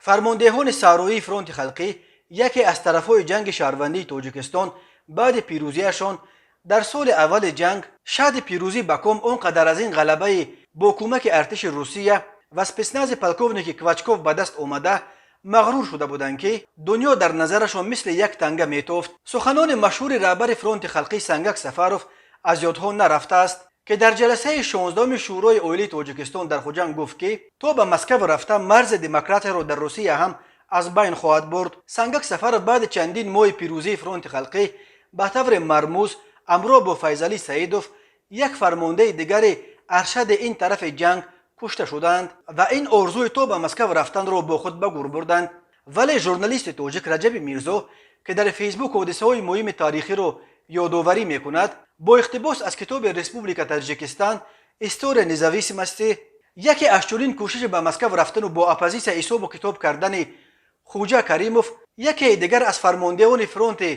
Фармондеҳони саҳроии Фронти халқӣ, яке аз тарафҳои ҷанги шаҳрвандии Тоҷикистон, баъди пирӯзиашон дар соли аввали ҷанг, шаҳди пирӯзӣ ба ком, он қадар аз ин ғалабаи бо кӯмаки артиши Русия ва спецнази полковники Квачков ба даст омада мағрур шуда буданд, ки дунё дар назарашон мисли як танга метофт. Суханони машҳури раҳбари Фронти халқӣ Сангак Сафаров аз ёдҳо нарафтааст, ки дар ҷаласаи 16-уми Шӯрои Олии Тоҷикистон дар Хуҷанд гуфт, ки то ба Москав рафта марзи демократияро дар Русия ҳам аз байн хоҳад бурд. Сангак Сафаров баъди чандин моҳи пирӯзии Фронти халқӣ ба таври мармуз ҳамроҳ бо Файзалӣ Саидов, як фармондаи дигари аршади ин тарафи ҷанг, кушта шуданд ва ин орзуи то ба Москав рафтанро бо худ ба гур бурданд. Вале журналисти тоҷик Раҷаби Мирзо, ки дар Фейсбук ҳодисаҳои муҳими таърихиро ёдоварӣ мекунад, бо иқтибос аз китоби «Республика Таджикистан. История независимости» яке аз чунин кӯшиши ба Москав рафтану бо оппозитсия ҳисобу китоб кардани Хуҷа Каримов, яке дигар аз фармондеҳони Фронти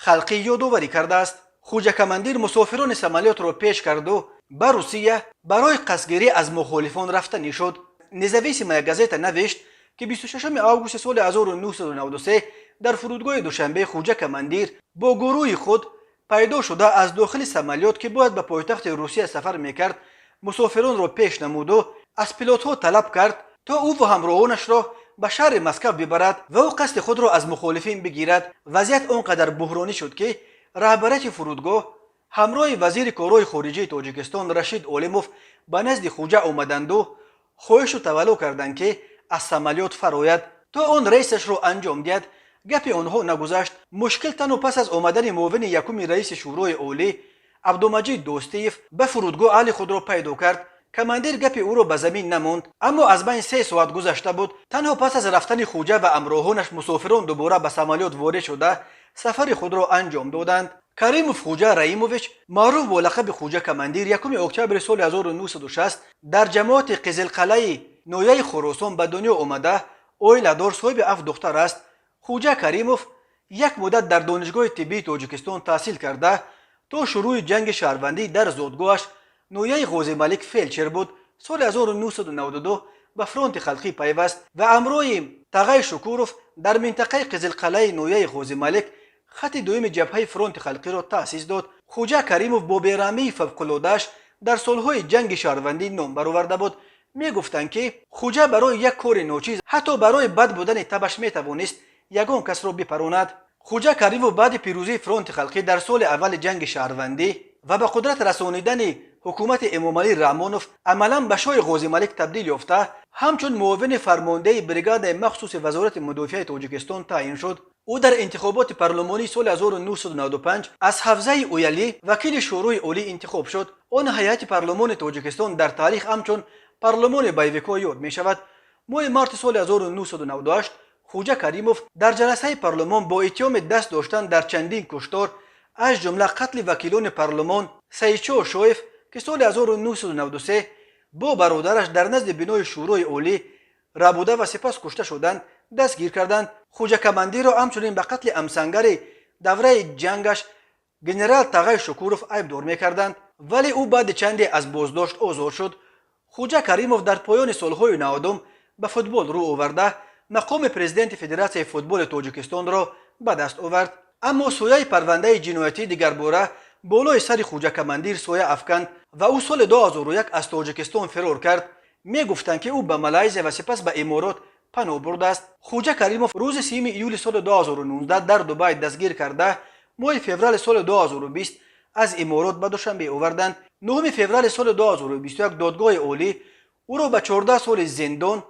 халқӣ, ёдоварӣ кардааст. Хуҷа Командир мусофирони самолётро пеш карду ба Русия барои қасдгирӣ аз мухолифон рафтанӣ шуд. «Независимая газета» навишт, ки 26 августи соли 1993 дар фурудгоҳи Душанбе Хуҷа Командир бо гурӯҳи худ пайдо шуда, аз дохили самолёт, ки бояд ба пойтахти Русия сафар мекард, мусофиронро пеш намуду аз пилотҳо талаб кард, то ӯ ва ҳамроҳонашро ба шаҳри Москав бибарад ва ӯ қасди худро аз мухолифин бигирад. Вазъият он қадар буҳронӣ шуд, ки раҳбарияти фурудгоҳ ҳамроҳи вазири корҳои хориҷии Тоҷикистон Рашид Олимов ба назди Хуҷа омаданду хоҳишу тавалло карданд, ки аз самолёт фарояд, то он рейсашро анҷом диҳад. Гапи онҳо нагузашт. Мушкил танҳо пас аз омадани муовини якуми раиси Шӯрои Олӣ Абдумаҷид Дӯстиев ба фурудгоҳ аҳли худро пайдо кард. Командир гапи ӯро ба замин намонд, аммо аз байн 3 соат гузашта буд. Танҳо пас аз рафтани Хуҷа ва ҳамроҳонаш мусофирон дубора ба самолёт ворид шуда, сафари худро анҷом доданд. Каримов Хуҷа Раимович, маъруф бо лақаби Хуҷа Командир, 1 октябри соли 1960 дар ҷамоати Қизилқалаи ноҳияи Хуросон ба дунё омада, оиладор, соҳиби ҳафт духтар аст. Хуҷа Каримов як муддат дар Донишгоҳи тиббии Тоҷикистон таҳсил карда, то шурӯъи ҷанги шаҳрвандӣ дар зодгоҳаш, ноҳияи Ғозималик, фелдшер буд. Соли 1992 ба Фронти халқӣ пайваст ва ҳамроҳи Тағай Шукуров дар минтақаи Қизилқалаи ноҳияи Ғозималик хати дуюми ҷабҳаи Фронти халқиро таъсис дод. Хуҷа Каримов бо бераҳмии фавқулодааш дар солҳои ҷанги шаҳрвандӣ ном бароварда буд. Мегуфтанд, ки Хуҷа барои як кори ночиз, ҳатто барои бад будани табаш, метавонист ягон касро бипаронад. Хуҷа Каримов баъди пирӯзии Фронти халқӣ дар соли аввали ҷанги шаҳрвандӣ ва ба қудрат расонидани ҳукумати Эмомалӣ Раҳмонов амалан ба шоҳи Ғозималик табдил ёфта, ҳамчун муовини фармондеҳи бригадаи махсуси Вазорати мудофиаи Тоҷикистон таъин шуд. Ӯ дар интихоботи парлумонии соли 1995 аз ҳавзаи Уялӣ вакили Шӯрои Олӣ интихоб шуд. Он ҳайати парлумони Тоҷикистон дар таърих ҳамчун парлумони боевикҳо ёд мешавад. Моҳи марти соли 1998 Хуҷа Каримов дар ҷаласаи парлумон бо иттиҳоми даст доштан дар чандин куштор, аз ҷумла қатли вакилони парлумон Саидшоҳ Шоев, ки соли 1993 бо бародараш дар назди бинои Шӯрои Олӣ рабуда ва сипас кушта шуданд, дастгир карданд. Хуҷа Командирро ҳамчунин ба қатли ҳамсангари давраи ҷангаш генерал Тағай Шукуров айбдор мекарданд, вале ӯ баъди чанде аз боздошт озод шуд. Хуҷа Каримов дар поёни солҳои 90-ум ба футбол рӯ оварда, мақоми президенти Федератсияи футболи Тоҷикистонро ба даст овард, аммо сояи парвандаи ҷиноятӣ дигарбора болои сари Хуҷа Командир соя афканд ва ӯ соли 2001 аз Тоҷикистон фирор кард. Мегуфтанд, ки ӯ ба Малайзия ва сипас ба Иморот паноҳ бурдааст. Хуҷа Каримов рӯзи 30 июли соли 2019 дар Дубай дастгир карда, моҳи феврали соли 2020 аз Иморот ба Душанбе оварданд. 9 феврали соли 2021 Додгоҳи Олӣ ӯро ба 14 соли зиндон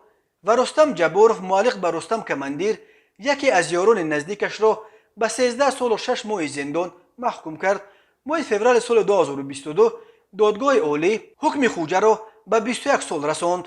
ва Рустам Ҷабборов, муаллиқ ба Рустам Командир, яке аз ёрони наздикашро, ба 13 солу 6 моҳи зиндон маҳкум кард. Моҳи феврали соли 2022 Додгоҳи Олӣ ҳукми Хуҷаро ба 21 сол расонд.